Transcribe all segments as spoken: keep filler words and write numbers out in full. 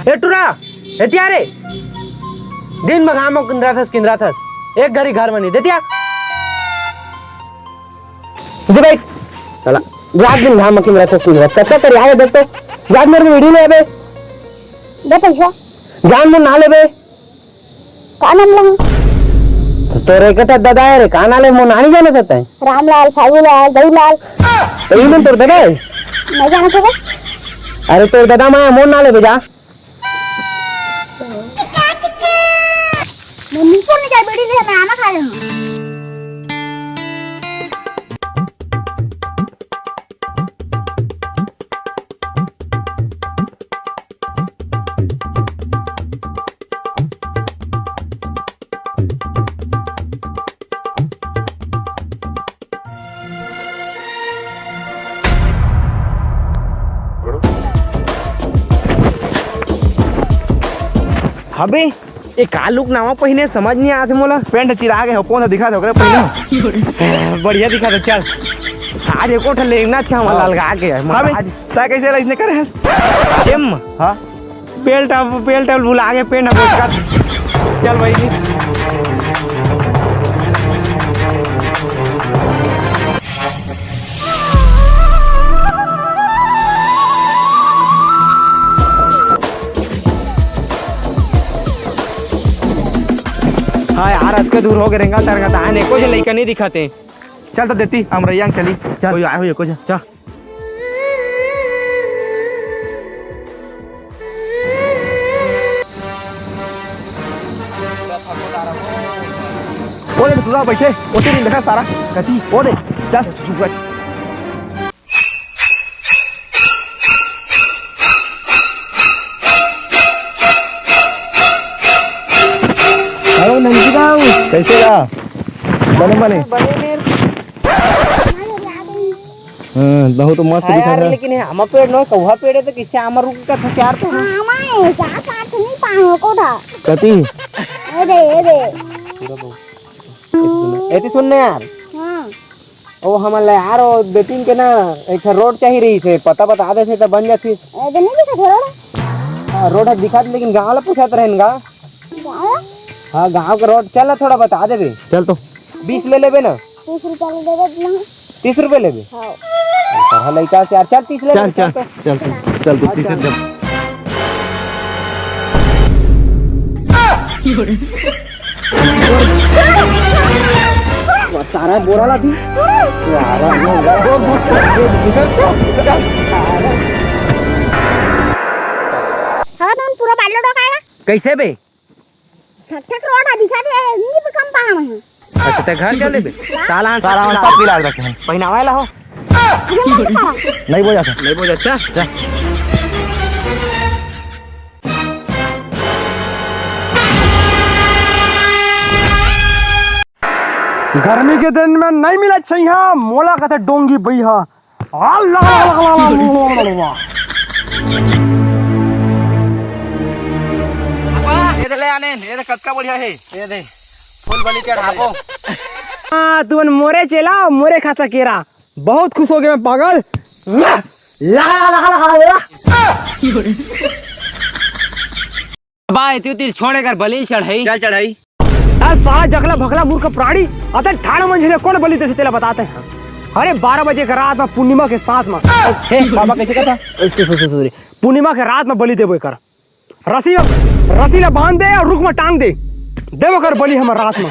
ए टुरा, एतिया रे। दिन म घाम म किंदराथस, किंदराथस। एक घरी घर म नहीं देतिया। जी भाई। चला। रात दिन घाम म किंदराथस, किंदराथस। कब तक करी आवे देख तो। जान मोर वीडियो ले आबे। दे पैसा। जान मोर ना लेबे। का नाम लहूं? तो तोरे के तो दादा है रे, का ना ले, मोर नानी जाने सकता है। रामलाल, फागूलाल, दहीलाल। तो ई मन तोर दादा है? नहीं जाने सकता। अरे तोर दादा मैं मोर ना लेबे जा। मैं नीचे नहीं जाए, बेटी ले, मैं आना खा लेना। हबे, ये का लुक नावा पहिने, समझ नहीं आत हे मोला। पेंट चिरा गे हो, कौन सा दिखा दे ओकरे पहिने? बढ़िया दिखा दे, चल। आज एको ठन लेंगना छे हमला हाँ। अलगा के, हाँ बे, आज तैं कैसे ला इसने करे हस? एम। हाँ। बेल्ट अब, बेल्ट अब भुला गे, पेंट अब कर। चल भाई। हाँ यार, अतका दूर हो गे रेंगा तरंगा, ताहन एको झन लइका नहीं दिखत हे। चल तो देती, हम रैया चली। चल। कोई आए हो, एको झन। चल। ओ दे, टुरा बइठे, ओती नहीं देखा सारा, कती, ओ दे, चल, चुप कर। हेलो, नंदू बाबू। कैसे रहा? बने, बने। बने, बने। हाँ, बहुत मस्त हाँ दिखा यार, था। लेकिन ये आमा पेड़ नो, कौहा पेड़ है तो किससे आमा रुक का था यार तो? हाँ, मैं जा काट नहीं पाऊँ को था। कती? ए दे, ए दे। एती सुन ना यार। हाँ। ओ हमन ला यार, ओ बेटिन के ना एक ठो रोड चाही रहिस हे, पता बता देते तो बन जाती। ए दे नहीं दिखा रोड। हाँ, रोड है दिखा दे, लेकिन गाँव ला पूछत रहन गा। गाँव? हाँ, गाँव के रोड चल ना, थोड़ा बता देबे। चल तो। बीस ले लेबे ना? तीस रुपया ले देबे ना। तीस रुपया लेबे? हाँ। पढ़ा लइका से यार, चल तीस ले चल, लेबे, चल, चल तो। चल, चल, चल, तू तीस एकदम। सारा बोरा ला दी। हाँ, तुम पूरा बालो डोकाएगा? कैसे बे? ठक ठक रोड ह दिखत हे, नी कम पाहम हे। अच्छा, ते घर चले बे। साला हन साला हन सब पिला रखे हैं। पहिनावे ला हो। नहीं बोल जाता। नहीं बोल जाता। जा। गर्मी के दिन में नहीं मिला चाहिए मोला कथे डोंगी बइहा। आ, ला, ला, ला। ये दे ले आने, ये दे कतका बढ़िया हे। ये दे, फूल बलि चढ़ाबो। हाँ, तुमन मोरे चेला, मोरे खासा केरा। बहुत खुश हो गया मैं पागल। ला, ला, ला, ला, ला, ला। बा, एती उती छोड़, एकर बलि ल चढ़ाई। चल चढ़ाई। अरे साला जखला भखला मूर्ख प्राणी, अतन ठाड़ मंझिले कौन बलि देथे तेला बताते हैं। अरे बारह बजे के रात में पूर्णिमा के साथ में। हे, बाबा कैसे कहता? Sorry, sorry, sorry. पूर्णिमा के रात में बलि देबो एकर। रस्सी, रस्सी ला बांध दे और रुख में टांग दे। देबो कर बलि हमर रात में।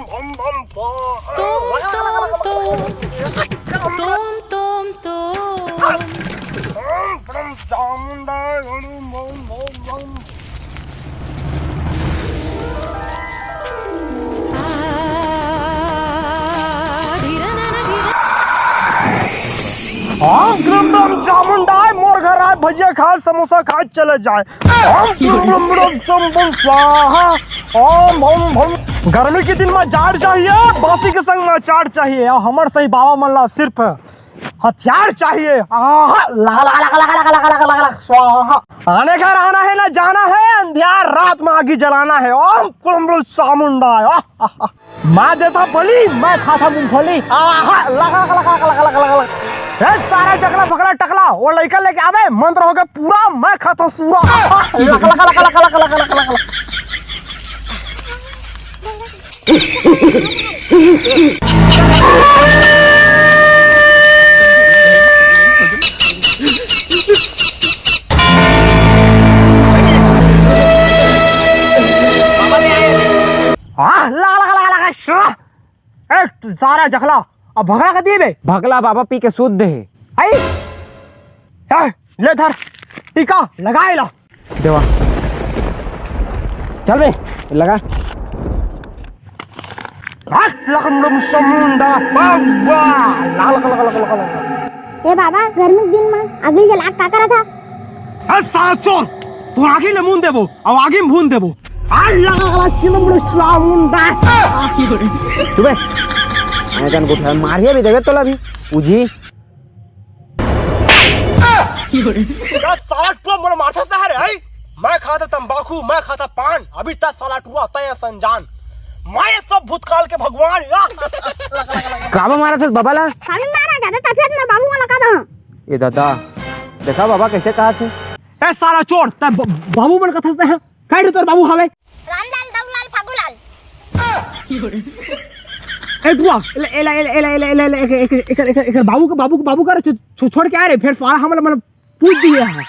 तुम, तुम, तुम। तुम, तुम, तुम। हाँ, ग्रम ग्रम चामुंडाय, मोर घर आय, भजिया खाय, समोसा खाय, चले जाय। हाँ, ग्रम ग्रम ग्रम शंभु स्वाहा। ओम भम भम। गर्मी के दिन में जाड़ चाहिए, बासी के संग में अचार चाहिए। और हमर सही बाबा मन ला सिर्फ हथियार चाहिए। आहा, लगा, लगा, लगा, स्वाहा। आने घर आना है ना जाना है, अंधियार रात में आगी जलाना है। ओम कुलम चामुंडाय। आहा। मैं देता बलि, मैं खाता मूंगफली। आहा, लगा, लगा, लगा। ए, सारा जकला, भकला, टकला, वो लइका लेके आवे, मंत्र होके पूरा, मैं खाता सूरा। लगा, लगा, लगा। आह, लगा, लगा, लगा, लगा, श्रा। ए, सारा जखला, अब भगला कर दिए बे? भगला बाबा पी के शुद्ध है। आई? ए, ले धर, टीका लगाए ला। देवा। चल बे, लगा। हट, लखनऊ समुंडा, बाबा। ला, ला, ला, ला, ला, ला, ला। ए बाबा, गर्मी के दिन में आगी जला के का करत हा? ए साला चोर, तोर आगी ले मूंद देबो, अउ आगी में भून देबो। आ लगा गला चिलम लो समुंडा। चुप बे। मैं जान गोठा मारिया भी देबे तोला भी। उजी। का साला टुआ मोला मारथस ना रे, हई? मैं खाता तंबाकू, मैं खाता पान, अभी तक साला टुआ तय संजान। मैं ये सब भूतकाल के भगवान, या। काबर मारथस बाबा ला? खाली मारा जादा तबियत में बाबू वाला का दा। ए दादा, देखा बाबा कैसे कहा थे? ए साला चोर, तैं ब-, बाबू मन कथस ना, कई ठो तोर बाबू हवे? रामलाल, दौलाल, फागूलाल। ए टुआ, एला, एला, एकर, एकर, एकर, एकर बाबू के, बाबू के, बाबू का रे, छो-, छो-, छोड़ के आ रे, फिर साला हमला, मतलब, पूछ दिए हैं।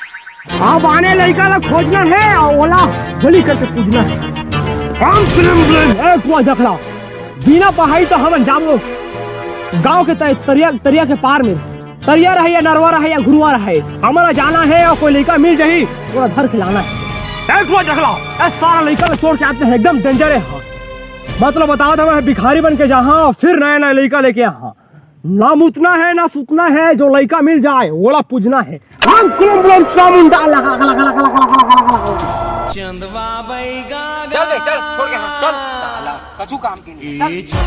अब आने लइका ला खोजना है अउ ओला होली करके पूजना है। राम प्रेम प्रेम। ए टुआ जखला, बिना पढ़ाई तो हमन जाबो गांव के त-, तरिया, तरिया के पार में। तरिया रहे या नरवा रहे या घुरवा रहे, हमला जाना है अउ कोई लइका मिल जाही, ओला धर के लाना है। ए टुआ जखला, ए सारा लइका ला छोड़ के आते हैं, एकदम danger है। हाँ। मतलब बतावत हवं, भिखारी बन के जाहां, फिर नया नया लइका लेके आहां। ना मुतना है, ना सुतना है, जो लइका मिल जाए, ओला पूजना है। हम कुलम बुलम चामुंडा लगा, लगा, लगा। चंदवा बैगा चल रे, चल, छोड़ के, हाँ, चल। साला, कछु काम की नहीं, चल।